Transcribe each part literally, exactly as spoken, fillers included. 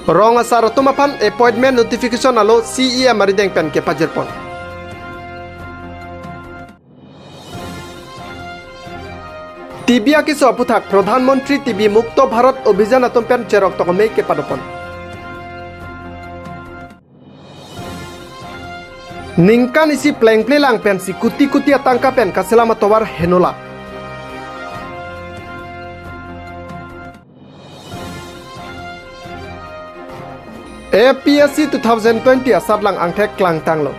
Rong asar atum aphan appointment notification alo C E M arideng pen kepajirpon. T B akeso aphuthak Pradhan Mantri T B Mukto Bharat Abhiyan atum pen cherok tokome kepadopon. Ningkan isi plengple lang pensi kuti kuti atangka pen kaselam atovar henola. A P S C two thousand twenty asatlang angthek klangtanglo.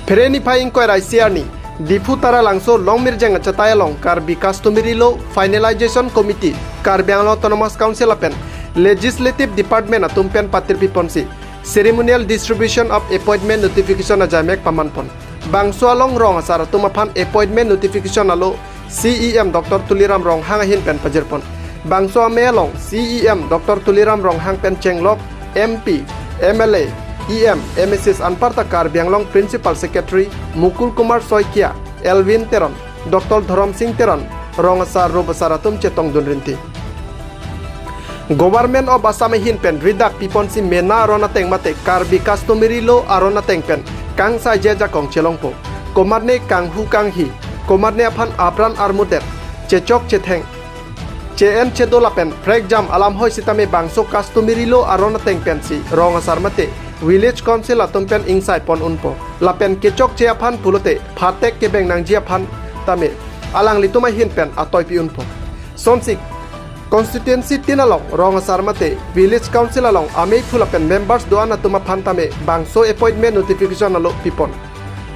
Phere niphai ingkoi ra isi arni, Diphu Taralangso Longmirjeng achatai along Karbi Customary Law Finalization Committee, Karbi Anglong Autonomous Council lapen Legislative Department atum pen patirpiponsi Ceremonial Distribution of Appointment Notification ajaimek pamanpon. Bangso along rong asar atum aphan appointment notification alo C E M Doctor Tuliram Ronghang ahin pen pajirpon. Bangso amei along C E M Doctor Tuliram Ronghang pen chenglok M P, M L A, E M, M A Cs anparta Karbi Anglong Principal Secretary Mukul Kumar Saikia, Elwin Teron, Doctor Dhorom Sing Teron, rong asar rup asar atum chetongdun rinti. Government of Assam ahin pen ridak piponsi mena aron ateng mate Karbi Customary Law aron ateng pen kangsaije ajakong chelongpo. Komatne kanghu kanghi, komatne aphan apran armudet, chechok chetheng, che-en chedo lapen prekjam alam hoi sitame bangso Customary Law aron ateng pensi rong asar mate Village Council atum pen ingsaipon unpo. Lapen kechokche aphan pulote phatek kebeng nangji aphan tame alanglitum ahin pen atoipi unpo. Sonsi constituency tin along rong asar mate Village Council along ameiphu lapen members do-an atum aphan tame bangso appointment notification alo pipon.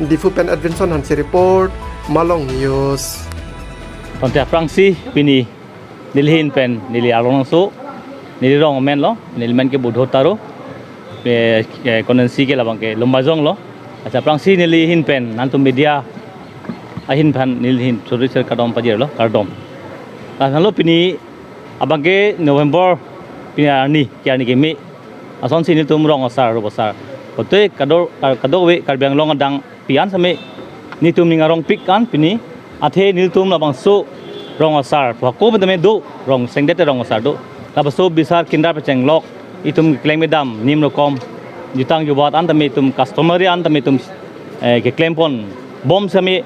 Diphu pen Edvinson Hanse report, Malong News. Tangte aphrangsi pini neli ahin pen neli arlong so, neli rong amen lo, neli men ke Budho Taro, eh, eh, constituency ke labang ke Lumbajong lo. Acha aphrangsi neli ahin pen nangtum media ahin pen neli ahin churi churi kardom pajirlo, kardom. Lahenlo pini abang ke November pini arni, ke arni keme asonsi nelitum rong asar, rup asar, kote kadok, kadokave Karbi Anglong adang pi-an same nelitum ning arongpik an pini, athe nelitum labangso rong asar, hako pen tame do, rong sengdet rong asar do. Labangso bisar kindar pachenglok, itum keklem kedam, nim rokom, jutang jubat an tame itum customary an tame itum, eh, keklempon bom same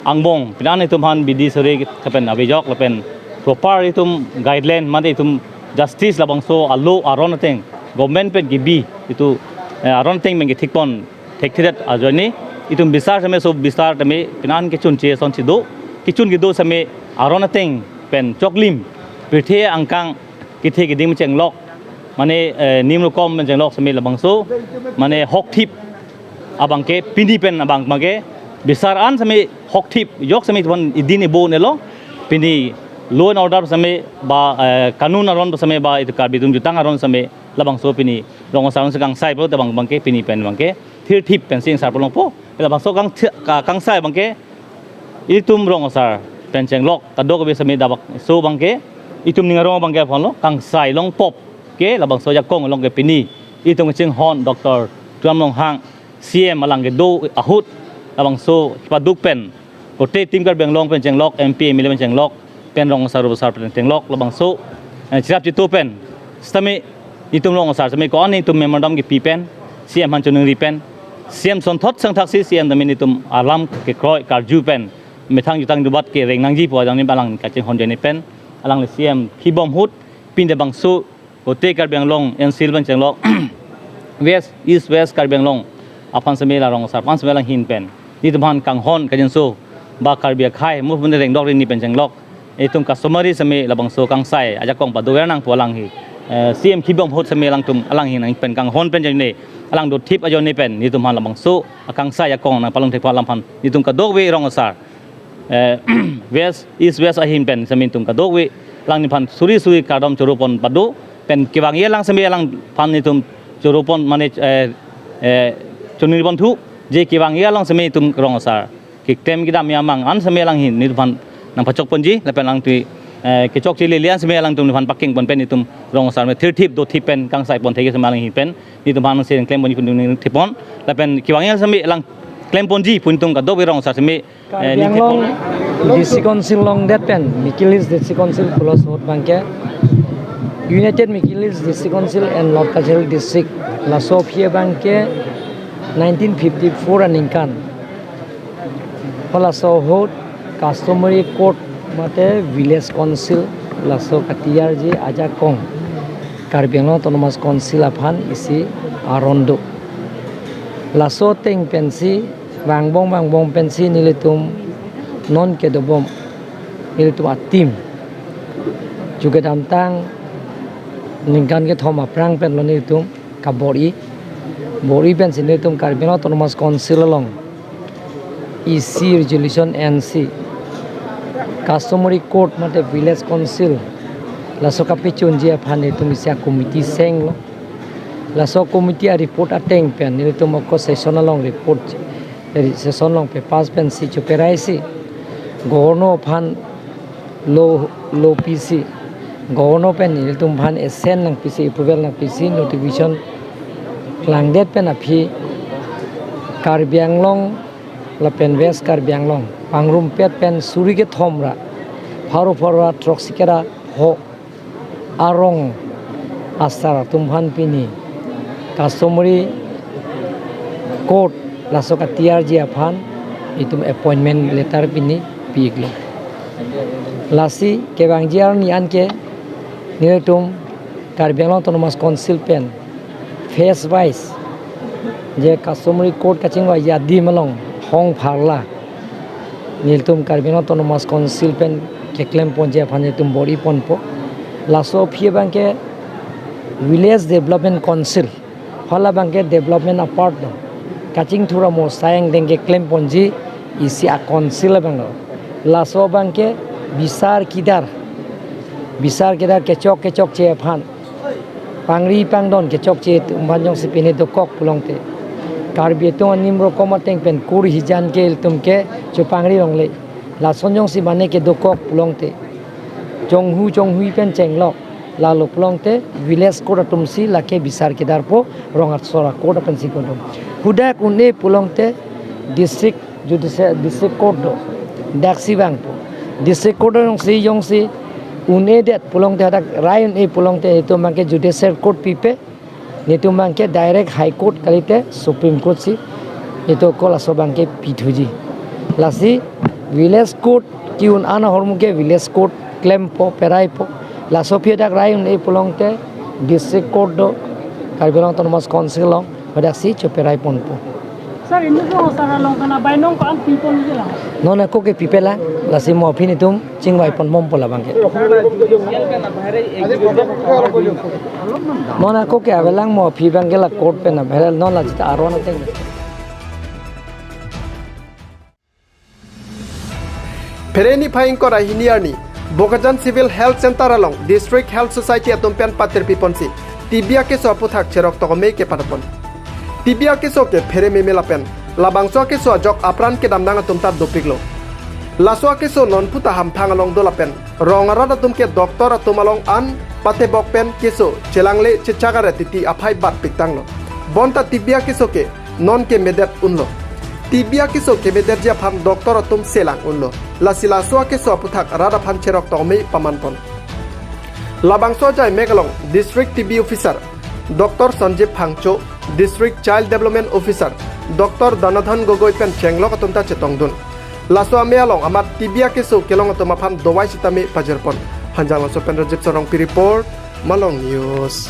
angbong, pini an itum aphan bidi sore kapen avejok lapen proper itum guideline mate itum justice labangso alo aron ateng government pen kebi itum, eh, aron ateng pen kethikpon thekthedet ajoine itum bisar same so bisar tame pini an kechunche asonsi do, kechun kedo same aron ateng pen choklim, pirthe angkang kethe keding chenglok, mane, eh, nim rokom chenglok same labangso, mane hokthip abang ke pini pen abang make bisar an same hokthip yok same itum idin ibo nelo, pini law and order same ba, eh, kanun aron same ba itum Karbi atum jutang aron same labangso pini rong asar se kangsai pulote abang, abang ke pini pen abang ke thirthip pensi ingsar pulongpo. Labangso kang thi-, ka-, kangsai abang ke itum rong asar pen chenglok kadokave same labangso abang ke itum ning arong abang ke aphanlo kangsai longpop ke labangso ajakong along ke pini itum kachinghon Doctor Tuliram Ronghang C M alang kedo ahut labangso kepaduk pen kote itum Karbi Anglong pen chenglok, M P, M L A pen chenglok, pen rong asar rup asar pen chenglok labangso, eh, chirap chitu pen sitame itum rong asar sitame ko-an itum memorandum kepi pen C M aphan choningri pen C M sonthot sangthaksi C M tame itum alam kekroi karju pen methang jutang jubat kereng nangji pu ajang ni alang kachinghon ajoine pen alangli C M kibom ahut pinde bangso kote Karbi Anglong N C Hills pen chenglok West, East West Karbi Anglong aphan same la rong asar aphan same alang ahin pen nelitum aphan kanghon kajinso ba Karbi akhei mo pun rengdok rini pen chenglok itum customary same labangso kangsai ajakong pado ver nangpo alang ahin, eh, C M kibom ahut same alangtum alang ahin nang pen kanghon pen ajoine alang dothip ajoine pen nelitum aphan labangso akangsai ajakong nangpalong thekpo alam aphan nelitum kadokave rong asar, eh, West, East West ahin pen same itum kadokave alangliphan suri suri kardom chorupon pado pen kevangji alang same alangphan itum chorupon mane, eh, eh, choningriponthu je kevangji alang same itum rong asar keklem kedam amang an same alang ahin nelitum aphan nangpachokponji lapen alangtum, eh, kechokche lele an same alangtum aphan pakengpon pen itum rong asar me thirthip dothip pen kangsaipon thekji same alang ahin pen nelitum aphan se klemponji pu ningthipon lapen kevangji same alang klemponji pu nelitum kadokave rong sar seme, eh, Karbi Anglong District Council along det pen Mikir Hills District Council pulo ahut abangke United Mikir Hills District Council and North Cachar District, laso aphi abangke nineteen fifty-four aningkan, halaso ahut customary court mate village council laso katiyarji ajakong Karbi Anglong Autonomous Council aphan isi aron do. Laso ateng pensi vangbom vangbom pensi nelitum non kedobom, nelitum a-team ju kedamtang ningkan kethom aphrang pen lo nelitum kabor-i. Bor-i pensi nelitum Karbi Anglong Autonomous Council along isi resolution ensi customary court mate village council laso kapechunji aphan nelitum isi a-committee senglo. Laso committee a-report ateng pen nelitum ako session along report, eh, session along pe-pass pensi choperaisi Governor aphan lo, lo pisi, Governor pen nelitum aphan assent nangpisi, approval nangpisi, notification klangdet pen aphi Karbi Anglong lapen West Karbi Anglong pangrumpet pen suri kethom ra pharo pharo ra throksi kera ho arong asar atum aphan pini customary court laso katiyarji aphan itum appointment letter pini pi-iklo. Lasi kevangji arni anke nelitum Karbi Anglong Autonomous Council pen phase wise je customary court kachingvai adim along hong pharla nelitum Karbi Anglong Autonomous Council pen keklemponji aphan nelitum bor-i ponpo. Laso aphi abangke Village Development Council, hala abangke development apart do. Kachingthur amo asai angdeng keklemponji isi a-council abang lo. Laso abangke bisar kidar, bisar kidar kechok kechokche aphan, pangri pangdon kechokche atum aphan jongsi pine dokok pulote, Karbi atum anim rokom ateng pen kur hijan ke ilitum ke chopangri longle. Lason jongsi mane kedokok pulote, chonghu chonghui pen chenglok, lalo pulote village court atumsi lake bisar kedarpo, rong asor a-court apensi kedo. Hadak un-e pulote district judicial, district court do, daksi vangpo. District court jongsi, jongsi un-edet pulote, hadak rai un-e pulote, itum abangke judicial court pipe, nelitum abangke direct High Court kalite Supreme Court si nelitum ako laso abangke pithuji. Lasi village court ke-un an ahormu ke village court klempo, peraipo. Laso aphi hadak rai un-e pulote district court do, Karbi Anglong Autonomous Council along, hadaksi choperai ponpo. Sir, inut rong asar along kana bainong ko-an piponji la? Non ako ke pipe lang, lasi mo aphi nelitum chingvai ponbompo labangke. Non ako ke avelang, mo aphi abangke la court pen averel, non la jita aron ateng. Phereni phai ingkoi ra hini arni Bokajan Civil Health Center along District Health Society atum pen patirpi ponsi T B akeso aputhak cherok tokome kepadopon. T B akeso ke phere meme lapen labangso akeso ajok apran kedamnang atum ta dopiklo. Laso akeso non puta hamphang along do lapen rong arat atum ke doctor atum along an patebok pen keso chelangle chechak aret titi aphai bat piktanglo. Bonta T B akeso ke non kemedet unlo. T B akeso kemedetji aphan doctor atum selang unlo. Lasi laso akeso aputhak rat aphan cherok tokome pamanpon. Labangso ajai mek along District T B Officer Doctor Sanjib Phangcho, District Child Development Officer Doctor Danadhan Gogoi pen chenglok atum ta chetongdun. Laso amei along amat T B akeso kelong atum aphan dawai sitame pajirpon. Hanjanglangso pen Rajib Sarongpi report, Malong News.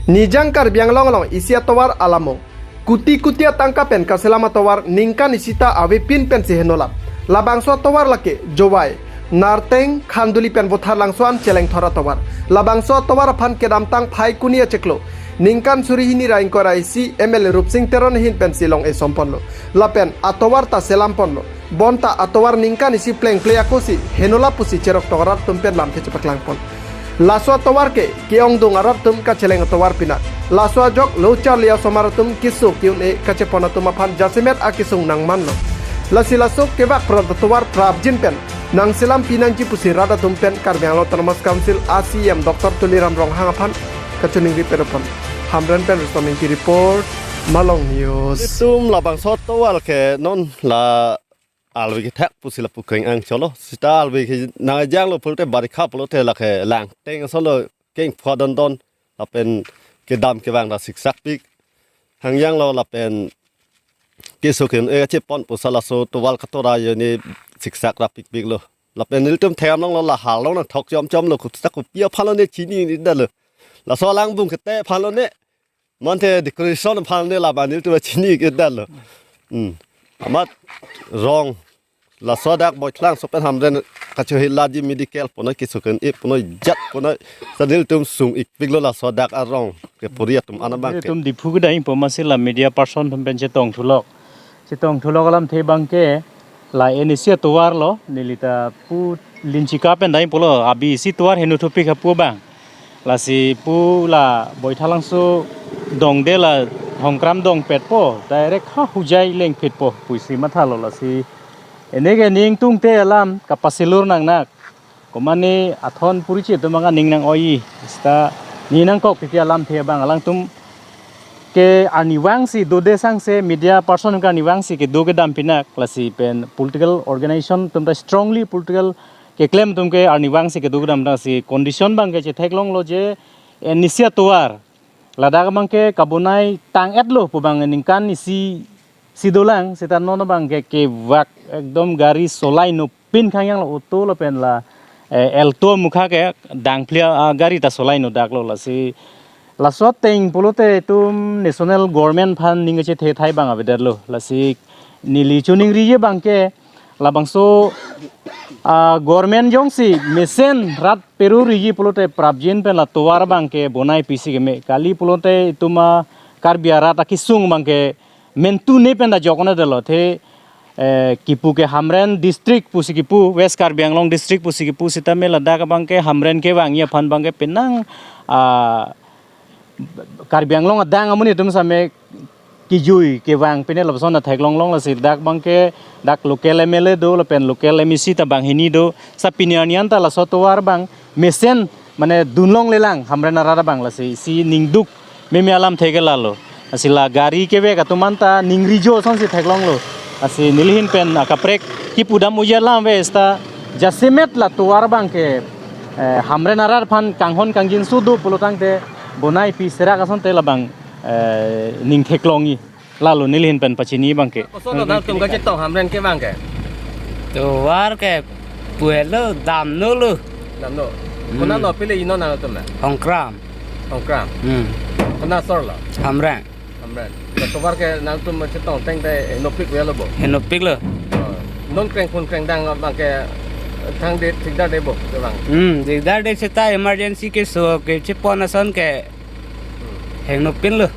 Nijang Karbi Anglong along isi atovar alamo kuti kuti atangka pen kaselam atovar ningkan isi ta avepin pensi henolap. Labangso atovar lake Jowai, Narteng, Khanduli pen Botharlangso an chelengthor atovar. Labangso atovar aphan kedamtang Phaikuni achiklo ningkan suri hini ra ingkoi ra isi M L A Rupsing Teron ahin pensi long-e somponlo. Lapen atovar ta selamponlo. Bonta atovar ningkan isi plengple akosi henolap pusi cherok tokok rat atum pen lamthe chepaklangpon. Laso atovar ke ke-ongdung arat atum kacheleng atovar pinak. Laso ajok lo charli asomar atum keso ke-un-e kachepon atum aphan jasemet akesung nangmanlo. Lasi laso kevak prat atovar prapjin pen nangselam pinangji pusi rat atum pen Karbi Anglong Autonomous Council a C E M Doctor Tuliram Ronghang aphan kachiningri pedopon. Hamren pen Rustom Ingti report, Malong News. Itum labangso tovar ke non la alwi kethak pusi lapu kreng-ang cholo. Sita alwi ke nangjanglo pulote barikha pulote lake langteng solo keng phua dondon lapen kedam kevang ta siksak pik. Hangjanglo lapen keso ke-un-e chepon pusi laso tovar katora ajoine siksak ra pikpiklo. Lapen nelitum thek-am longlo, la hal along nangthok chomchomlo, kutak kopi aphanlo ne chini-ik-et detlo. Laso alangbung kete aphanlo ne. Mate decoration aphan ne labang nelitum chini-ik-et detlo. Hmm. Amat rong. Laso dak Boithalangso pen Hamren kachohei laji medical punoi, keso ke-un-e punoi, jat punoi. Sa nelitum sung-ikpiklo laso dak arong kepuri atum an abang ke. Nelitum Diphu kedai po masi la media person atum pen chetongthulok. Chetongthulok alamthe abang ke la N E C atovar lo, nelita pu Linchika pen dai pulo, abi isi tovar heno thupik hapu abang. Lasi pu la Boithalangso dongde la Hongkram dongpetpo, direct ha Hojai lengpetpo pusi mathalo. Lasi ene ke ning tungte alam kapasilur nangnak. Komane athon puriche atum abang aning nang-oi, sita ne nangkok titi alamthe abang alangtum ke arnivangsi dode sangse media person ke arnivangsi kedo kedam pinak, lasi pen political organization atum ta strongly political keklem atum ke arnivangsi kedo kedam pinak, si condition abang ke chetheklonglo je N E C atovar ladak abang ke kabonai tang-etlo pu abang ningkan isi si dolang, sita non abang ke kevak ekdom gari solai nopin khangjanglo, auto lapen la, eh, Alto mukha ke dangphli agari ta solai nodaklo. Lasi laso ateng pulote itum national government aphan ning kachethe thai abang avedetlo. Lasi neli choningriji abang ke labangso, ah, government jongsi mesen rat peruriji pulote prapjin pen la tovar abang ke bonai pisi keme. Kali pulote itum a Karbi arat akesung abang ke mentu ne pen ta jokna detlo, the, eh, kipu ke Hamren district pusi kipu, West Karbi Anglong district pusi kipu, sitame ladak abang ke Hamren kevangji aphan abang ke penang, ah, Karbi Anglong adang amonit atum same kijui kevang pine lapuson ta theklonglong. Lasi dak abang ke dak local M L A do lapen local M A C ta banghini do, sa pini arni an ta laso tovar abang mesen mane dunlonglelang Hamren arat abang, lasi isi ningduk meme alamthe ke lalo. Lasi la gari kevek atum an ta ningrijo asonsi theklonglo. Lasi nelihin pen akaprek kipu dam ujar lam ave, sita jasemet la tovar abang ke, eh, Hamren arat aphan kanghon kangjinso do pulotangte bonai pi serak asonte labang, eh, ning theklongji. Lalo nelihin pen pachini abang ke. Koson nangtum kachetong Hamren kevang ke? Tovar ke puelo damnolo. Damno. Hmm. Konatlo pile inut nangtum na? Hongkram. Hongkram. Hmm. Kona sorlo? Hamren. Hamren. Tovar ke nangtum chetong tangte henopik avelo bo? Henopiklo. Oh. Non krengphun krengdang abang ke thangde thikdarde bo kevang? Hmm, thikdarde, seta emergency keso ke chepon ason ke henopiklo.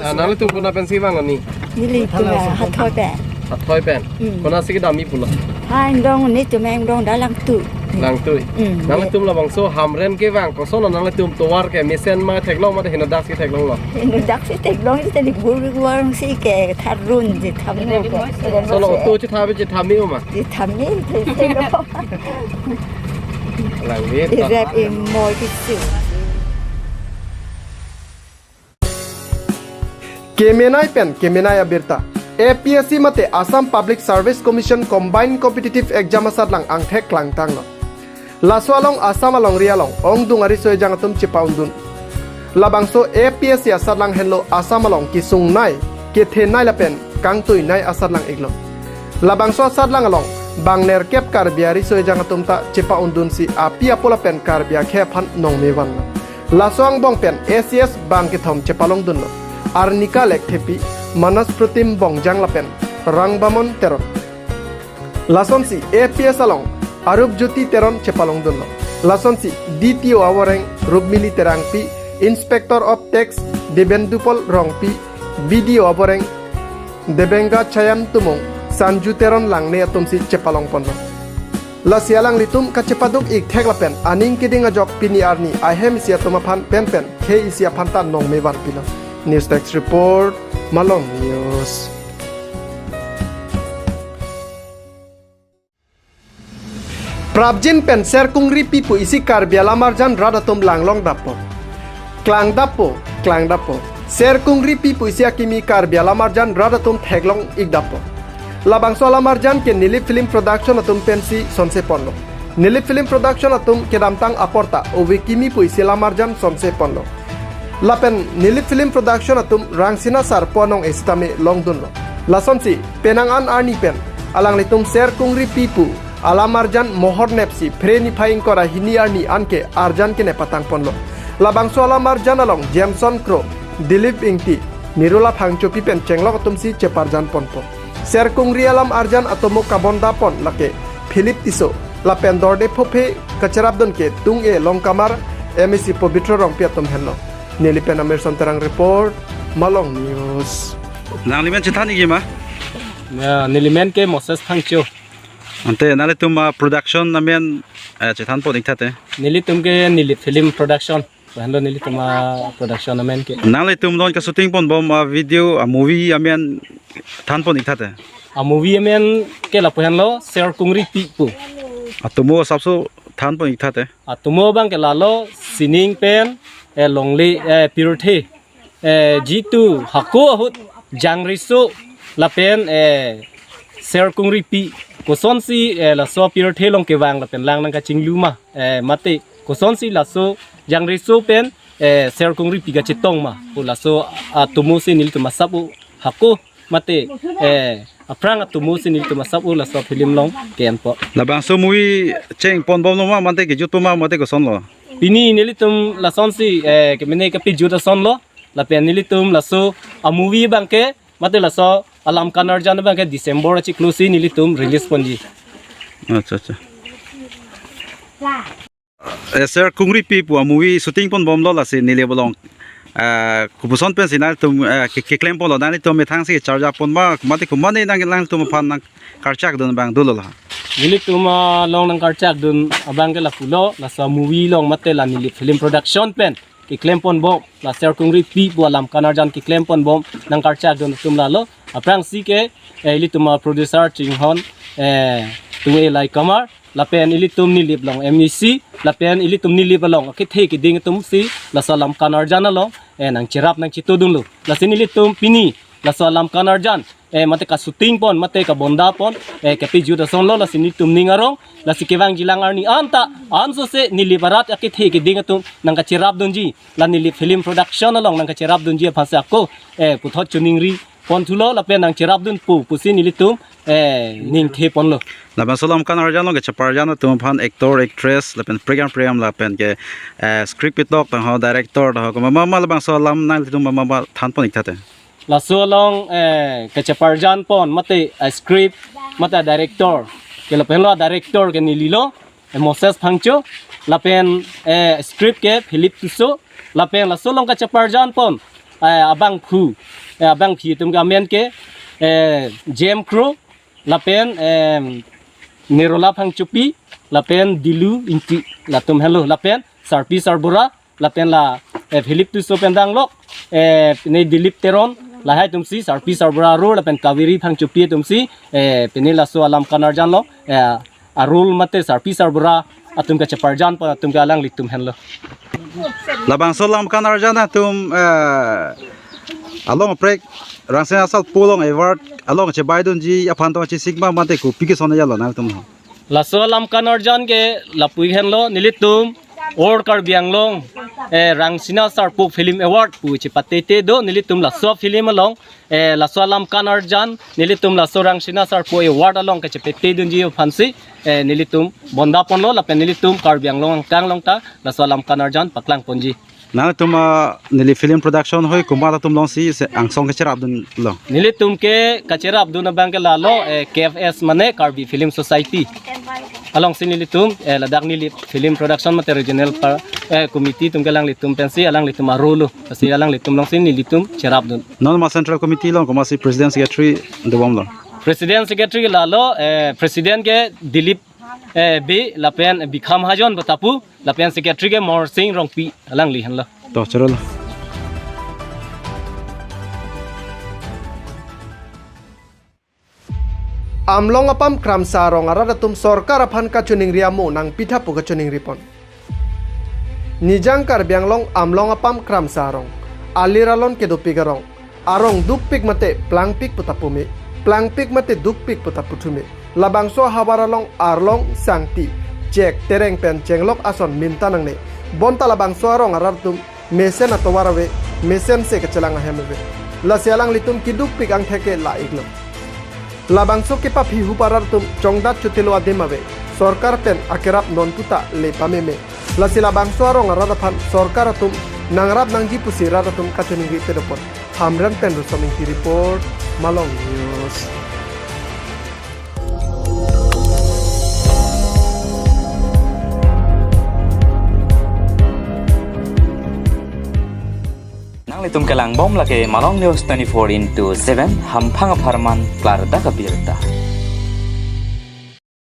Ah, nanglitum konat pensi vanglo ni? Nelitum Hathoi pen. Hathoi pen. Hmm. Konatsi kedamji pulo? Ha, ingdong, netum ingdong da Langtui. Langtui. Hmm. Nanglitum labangso Hamren kevang kosonlo, nanglitum tovar ke mesen ma theklong mate henodaksi theklonglo? Henodaksi theklong, isi tadi guru warung si ke tharun je thamno ko. Solo auto chetha ave chetha me-o ma? Chetha me, chetha me. Langvir ta. Irep imoi kisi. Kemenei pen kemenei abirta. A P S C mate Assam Public Service Commission Combined Competitive Exam asatlang angthek klangtanglo. Laso along Assam alongri along ongdung ariso ejang atum chepa-undun. Labangso A P S C asatlang henlo Assam along kesungnei, kethenei lapen kangtuinei asatlang iklo. Labangso asatlang along bang nerkep Karbi ariso ejang atum ta chepa-undunsi api apo lapen Karbi akhei aphan nongmevanlo. Laso angbong pen A C S bang kethom chepalongdunlo. Arnika Lekthepi, Manas Protim Bongjang lapen Rangbamon Teron. Lasonsi A P S along Arup Jyoti Teron chepalongdunlo. Lasonsi D T O avoreng Rukmili Terangpi, Inspector of Tax Debendupol Rongpi, B D O avoreng Debenga Chayan Tumung, Sanju Teron langne atumsi chepalongponlo. Lasi alanglitum kachepaduk ikthek lapen aning keding ajok pini arni ahem isi atum aphan penpen khei isi aphan ta nongmevanpilo. News Desk Report, Malong News. Prapjin pen serkungri pipo isi Karbi alamarjan rat atum langlongdappo, klangdappo, klangdappo. Ser Kungripi pusi akimi Karbi alamarjan rat atum theklong-ikdappo. Labangso alamarjan ke Nilip Film Production atum pensi sonse ponlo. Nilip Film Production atum kedamtang aporta ove kimi pusi alamarjan sonse ponlo. Lapen Nilip Film Production atum Rangsina Sarpo anong sitame longdunlo. Lasonsi penang an arni pen alanglitum Ser Kungripi pu alamarjan mohor nepsi Phre niphai ingkoi ra hini arni anke arjan kenep patang ponlo. Labangso alamarjan along Jameson Kro, Dilip Ingti, Nirula Phangchopi pen chenglok atumsi cheparjan ponpo. Ser Kungri alam arjan atomo kabonda pon lake Philip Tisso lapen Dorde Phophe, kacherapdun ke Tung-e Longkamar, M A C Pobitro Rongpi atum henlo. Neli pen Amirson Terang report, Malong News. Nanglimen chethan-ikji ma? Ya, nelimen ke Moses Phangcho. Ante nanglitum, ah, production amen, eh, chethan pon-ik tha te. Nelitum ke Nilip Film Production. Lahenlo nelitum a-production amen ke. Nanglitum non ka-shooting ponbom a-video, a-movie amen than pon-ik tha te. A-movie amen ke lapu henlo Ser Kungripi pu. Atomo asapso than pon-ik tha te. Atomo abang ke lalo sining pen, eh, longle, eh, pirthe, eh, jitu hako ahut jangreso lapen, eh, Ser Kungripi kosonsi, eh, laso pirthe along kevang lapen lang nangkachinglu ma, eh, mate kosonsi laso jangreso pen, eh, Ser Kungripi kachetong ma pu laso atomo si nelitum asap-o hako mate, eh, aphrang atomo si nelitum asap-o laso film along ke-enpo. Labangso movie cheng ponbomlo ma mate kejutpo ma mate kosonlo? Pini nelitum lasonsi, eh, kemene kapejut asonlo. Lapen nelitum laso a-movie abang ke mate laso alam kanarjan abang ke December achiklo si nelitum release ponji. Acha, acha. Eh, Ser Kungripi pu a-movie shooting ponbomlo lasi Nilip along, eh, kopuson pensi nangtum, eh, ke, keklem ponlo, nangtum methang si charja pon ma mate komatne nang, nangtum aphan nangkarchakdun abang dolo la? Nelitum along nangkarchakdun abang ke lapulo, laso movie along mate la Nilip Film Production pen keklem ponbom, la Ser Kungripi pu alam kanarjan keklem ponbom nangkarchakdun atum lalo. Aphrangsi ke, eh, ilitum a-producer chinghon, eh, Tung-e Longkamar, lapen ilitum Nilip along M A C, lapen ilitum Nilip along akethe keding atumsi laso alam kanarjan along, eh, nangcherap nangchetongdunlo. Lasi nelitum pini laso alam kanarjan, eh, mate ka-shooting pon mate kabonda pon, eh, kapejut asonlo, lasi nelitum ning arong, lasi kevangji lang arni anta ansose Nilip arat akethe keding atum nangkacherapdunji, la Nilip Film Production along nangkacherapdunji aphansi ako, eh, puthot choningri ponthulo lapen nangcherapdunpo pusi nelitum, eh, ningthe ponlo. Labangso alam kanarjan along kacheparjan atum aphan actor, actress lapen prekam prekam lapen ke, eh, script ketok tangho, director tangho, komat ma labangso alam nangtum ma ma than pon-ik tha te. Laso along, eh, kacheparjan pon mate, eh, script mate director ke lapenlo, director ke nelilo, eh, Moses Phangcho, lapen, eh, script ke Philip Tisso, lapen laso along kacheparjan pon, eh, abangphu, eh, abangphu atum ke amen ke, eh, James Kro, lapen, em, Nirula Phangchopi, lapen Dilu Ingti, latum henlo, lapen Sarpi Sarbura, lapen la, eh, Philip Tisso pen danglok, eh, pine Dilip Teron, lahai atumsi, Sarpi Sarbura arul, lapen Kaveri Phangchopi atumsi, eh, pine laso alam kanarjan along, eh, arul mate Sarpi Sarbura atum kacheparjan pon atum ke alanglitum henlo. Labangso alam kanarjan atum, eh, along prek Rangsina Sarpo along award along chebaidunji aphan tong chesik ma mate kopi keson ajalo nangtum? Laso alam kanarjan ke lapu henlo, nelitum All Karbi Anglong, eh, Rangsina Sarpo Film Award pu chepatete do, nelitum laso film along, eh, laso alam kanarjan nelitum laso Rangsina Sarpo Award along kachepatetedunji aphansi, eh, nelitum bonda ponlo lapen nelitum Karbi Anglong angkang along ta laso alam kanarjan paklang ponji. Nangtum, ah, Nilip Film Production hoi komat atum alongsi se angsong kacherapdunlo? Nelitum ke kacherapdun abang ke lalo, eh, K F S mane Karbi Film Society alongsi nelitum, eh, ladak Nilip Film Production mate regional par-, eh, committee atum ke alanglitum pensi alanglitum arul lo, si alanglitum alongsi nelitum cherapdun. Non ma Central Committee along komatsi President Secretary dobomlo? President Secretary lalo, eh, President ke Dilip, eh, Bey, lapen Bikha Mahajon Batapu, lapen Secretary ke Morsing Rongpi, alangli henlo. To, chorolo. Amlong apam Kramsa arong arat atum sorkar aphan kachoningri amo nangpitha pu kachoningri pon. Nijang Karbi Anglong Amlong apam Kramsa arong alir alon kedopik arong, arong dukpik mate plangpik puta pume, plangpik mate dukpik puta puthume. Labangso ahavar along arlong, sangti, chek, tereng pen chenglok ason minta nangne. Bonta labangso arong arat atum mesen atovar ave, mesen se kachelang ahem ave. Lasi alanglitum kedukpik angthek ke la-iklo. Labangso kepaphi hup arat atum chongdat chotilo adim ave. Sorkar pen akerap non puta le pameme. Lasi labangso arong arat aphan sorkar atum nangrap nangji pusi rat atum kachiningri pedopon. Hamren pen Rusom Ingti report, Malong News. Nanglitum kelangbom lake Malong News twenty-four into seven, hamphang apharman klardak abirta.